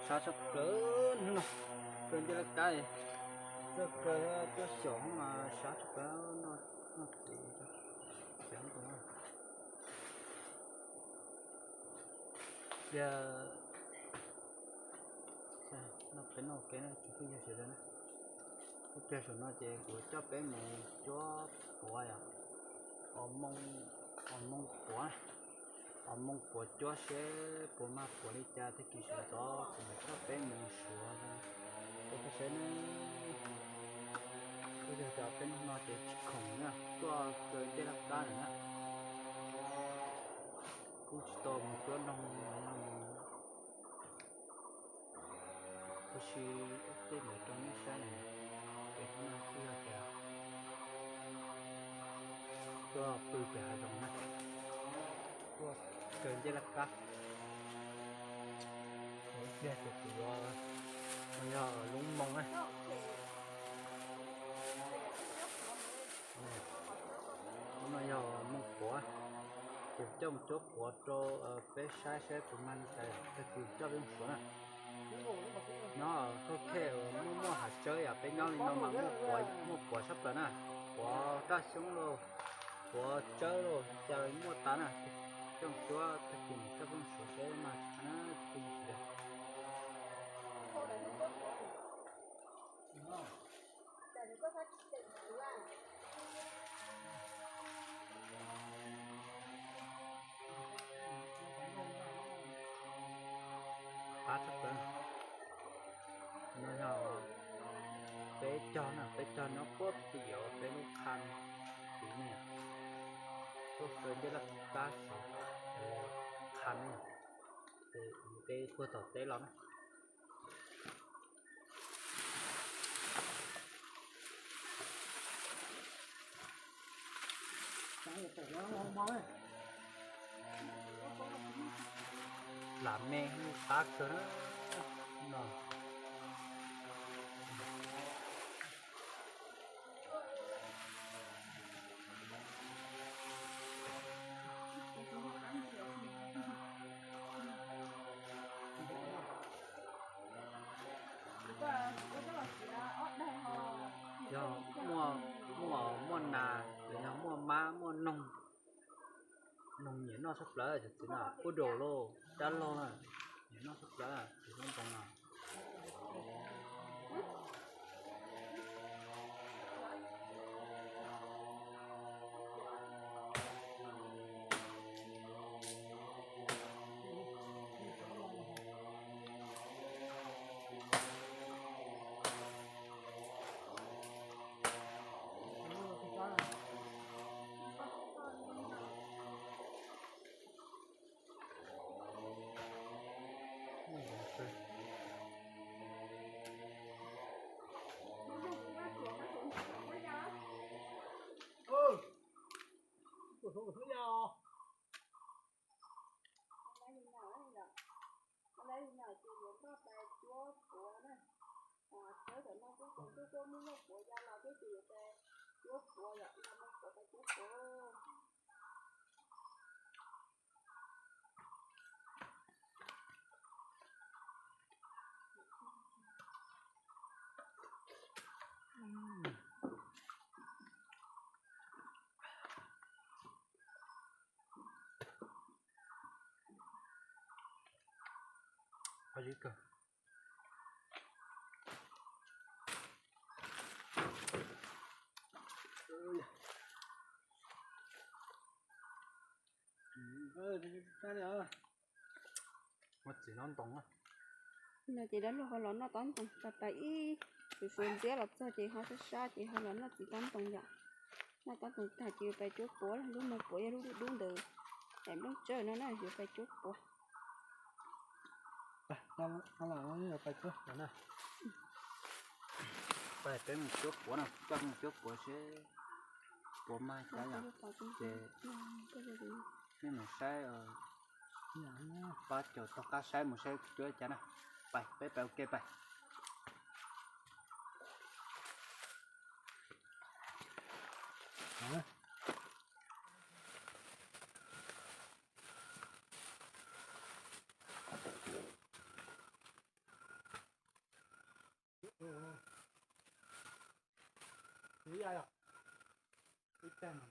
Sab tshaj plaws hnub no, kawg ntiaj laj kab, txoj kawg cuab xyaum mas sab tshaj plaws no, noj txiv cov ntoo. Tiag, noj peb noj kev no tsis pheej yog sawv daws na. Ib pliag saum no ces kuv coj peb mus cuab puav yom, os moo, os moo puav, os moo puav cuab seb puas mag puav li cas, tag kis sawv ntxov kuv mam coj peb mus suav, peb saib ne. Ib pliag cov peb hnub no ces tsis khoom na, tuaj kawg ntiaj laj kab lawm na. Kuj tsis tau mus cuab noog no mus, tab sis ua tej ntawd rau nej saib na. Ces hnub no kuj yog tias tuaj pw pem hav zoov na, tuaj kawg ntiaj laj kab. Ib pliag ces kuv yuav, no yog lub moo na. Hnub no yog moo puav, ces coj mus cuab puav rau peb saib saib puas mag li cas, tag kis coj peb mus suav na. Nyob thoob khej uas muaj muaj hav tsawb yom, peb nyob li no mas muaj puav, muaj puav tshaj plaws na, puav raj xyoob lauj, puav tsawb lauj, cas muaj tas na. Coj mus cuab tag kis coj peb mus suav saib mag tsis mag na. Qab tshaj plaws. No yog peb cog na, peb cog nyob puag tim peb lub qha tid ne. Tuaj kawg ntiaj laj kab saud qha ne, ces peb puag tom teb los na. Lam me qab kawg na no. Yog muaj, muaj, muaj nas, yog muaj mab muaj noog, noog nyiam noj tshaj plaws cov txiv no, ua dua lauj, dab laug na, nyiam noj tshaj plaws cov ntoo no. Qab zib kawg. Muaj txiv noj ntoo na. No ces dab laug ho los noj tob ntoo, tas tas ib, tus suav ntxiab los txog ces ho sab sab ces ho los noj txiv tob ntoo yom. Noj tob ntoo tag ces yuav pais cuab puav, lub moo puav yog lub dub dub ntawd, daim nplooj tsawb no na, yuav pais cuab puav. Pais peb mus cuab puav na, coj mus cuab puav seb puav mag cas yom. Ces nej mus saib, pab caum tog qab saib mus saib cuab cas na. Pais peb pais ua ke pais. Tus ib yam yom. Ib tag no.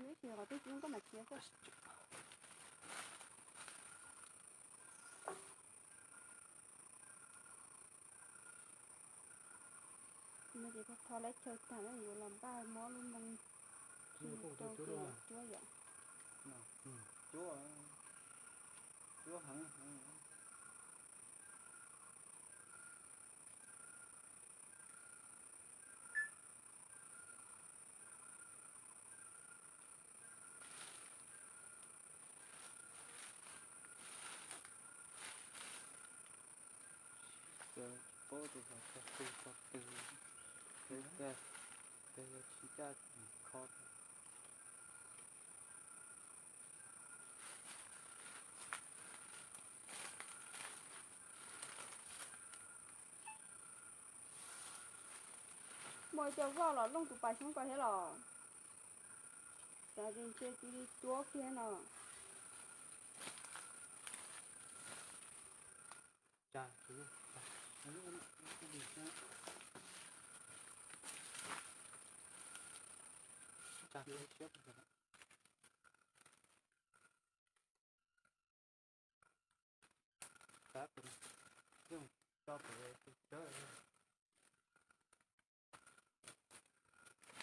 Nws cia nws ib sim qhov twg koj mam khiav xwb. Nws ces tho lawv chaw tag na yuav los npaj mob lub moo. Cuab yom. Cuab, cuab heev heev. Tsis paub tias yog tog twg tog twg, peb caj, peb yog tsis caj kho. Muaj ib co voj los looj tus pas xyoob ko thiab los. Xav tias ntshe cia li cuab kiag no.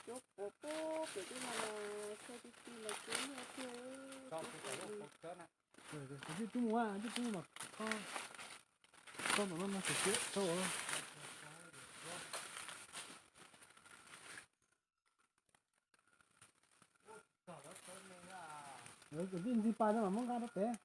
Cuab puas puag pem tej no los txhua ti ti los cuab muaj tiag. Twb tub mus, twb tub mas kho, kho no no xim tiab tau. Kwv tij ntxig pas no mas muab nqa rau pem.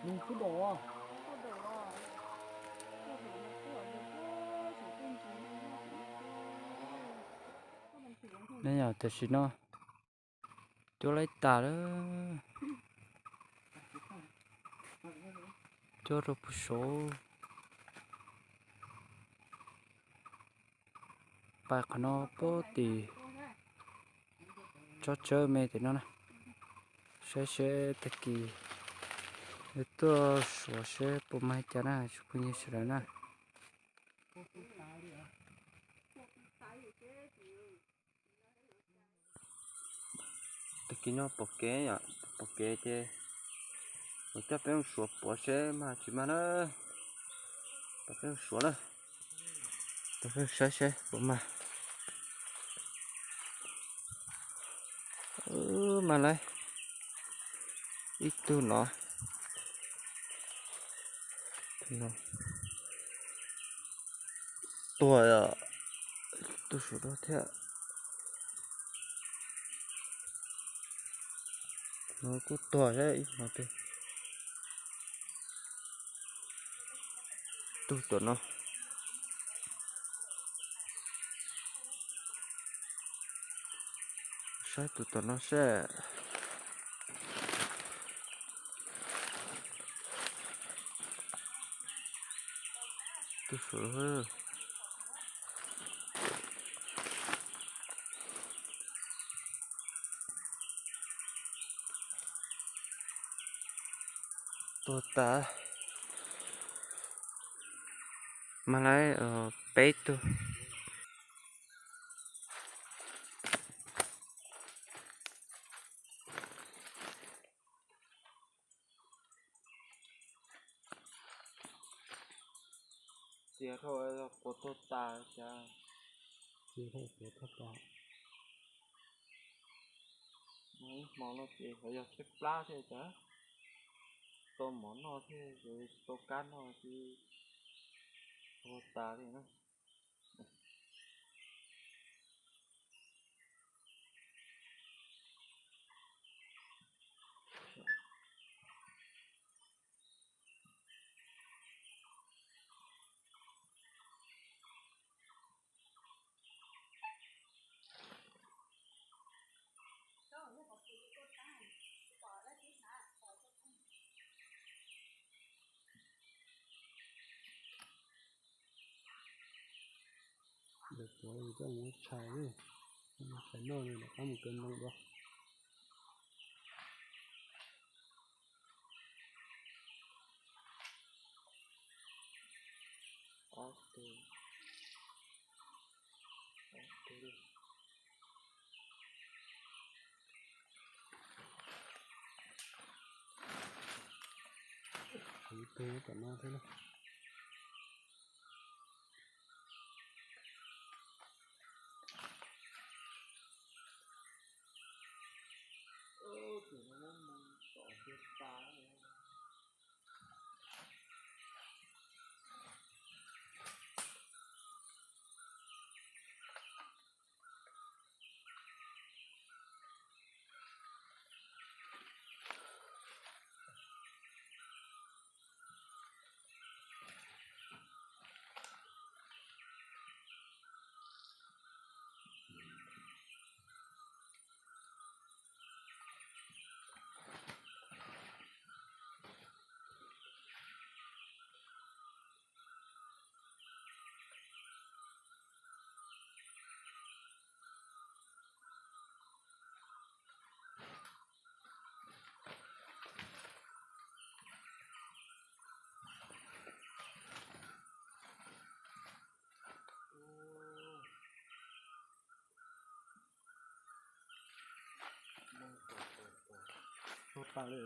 Nws kub dom. Nej yog tam sim no cuab laib tas lawm, cuab rau puag saud. Pais qhov no puag tim tsob tsawb me tim no na. Saib seb tag kis yuav tuaj suav seb puas mag li cas na tsoom phooj ywg sawv daws na. Tag kis no pom kev yom, pom kev ces kuv coj peb mus suav puav seb mag tsis mag na. Coj peb mus suav na, coj peb saib seb puas mag. Mag lawm ib tug no. Tuag, tus saum no thiab. No kuj tuag thiab ib hmos twg. Tus tom no. Saib tus tom no seb. Tus saum. Tuag tas. Mag lawm peb tug. Cia dhau quas tuag tas cas. Cia dhau quas tuag tas. Ib hmo no ces xyov yog tshaib plab thiab cas, tsis tau mov noj thiab, tsis tau kab noj ces tuag tas li na. Lawv puav coj mus tshais, tshais noj li lawv qab mus kaw ntoo dua. Ob tug, ob tug, ib tug tom no thiab na. Tus no muab mus tom tiag tas. Tuag tas li.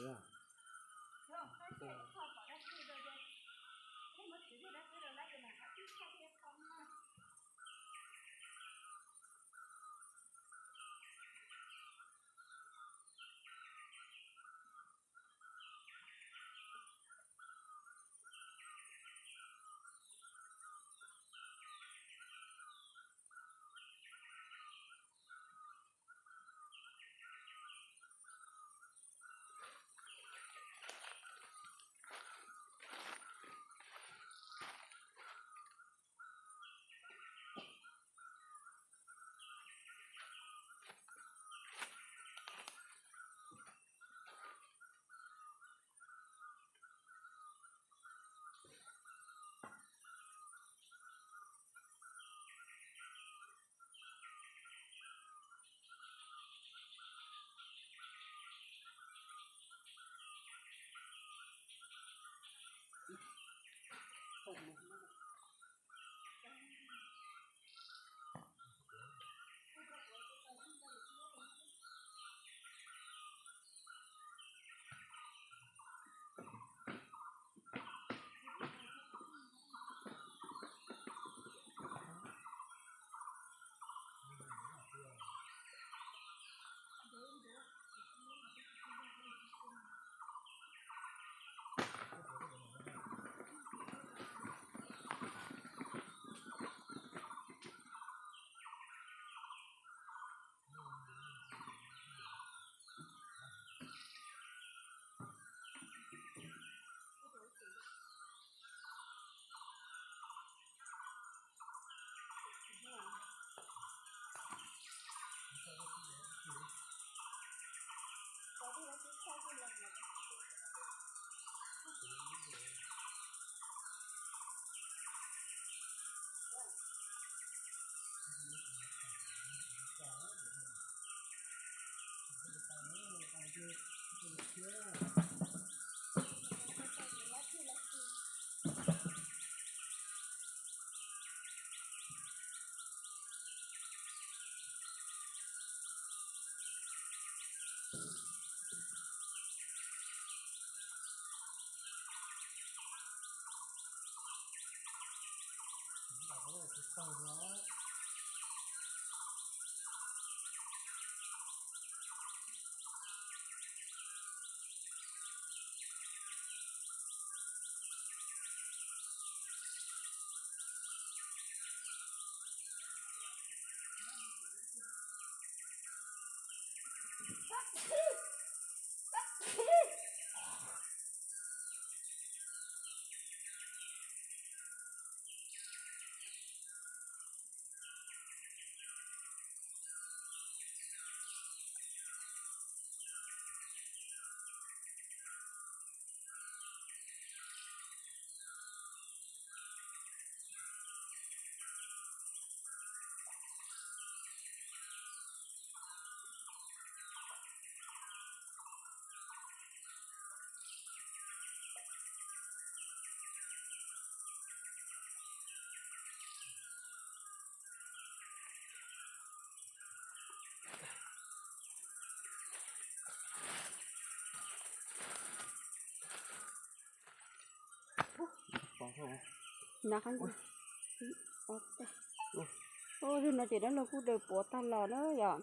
Ub, no ces dab laug kuj daws puav tag los na yom.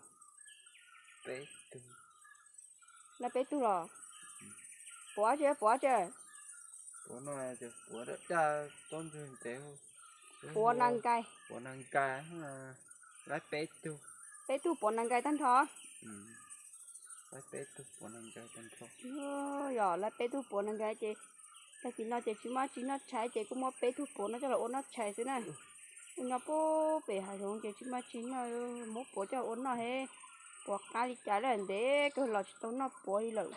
Lawv peb tug los? Puav tsi, puav tsi? Puav nas nkais. Puav nas nkais. Peb tug puav nas nkais tag nrho. Yog lawv peb tug puav nas nkais ces tag kis no ces tsis muaj tsi noj tshais ces kuj muab peb tug puav no coj los ua noj tshais xwb na. Kuj nyob pub pem hav zoov ces tsis muaj tsi noj, muab puav coj ua noj he. Puav qab li cas lawm, ntev kawg los tsis tau noj puav li lawm.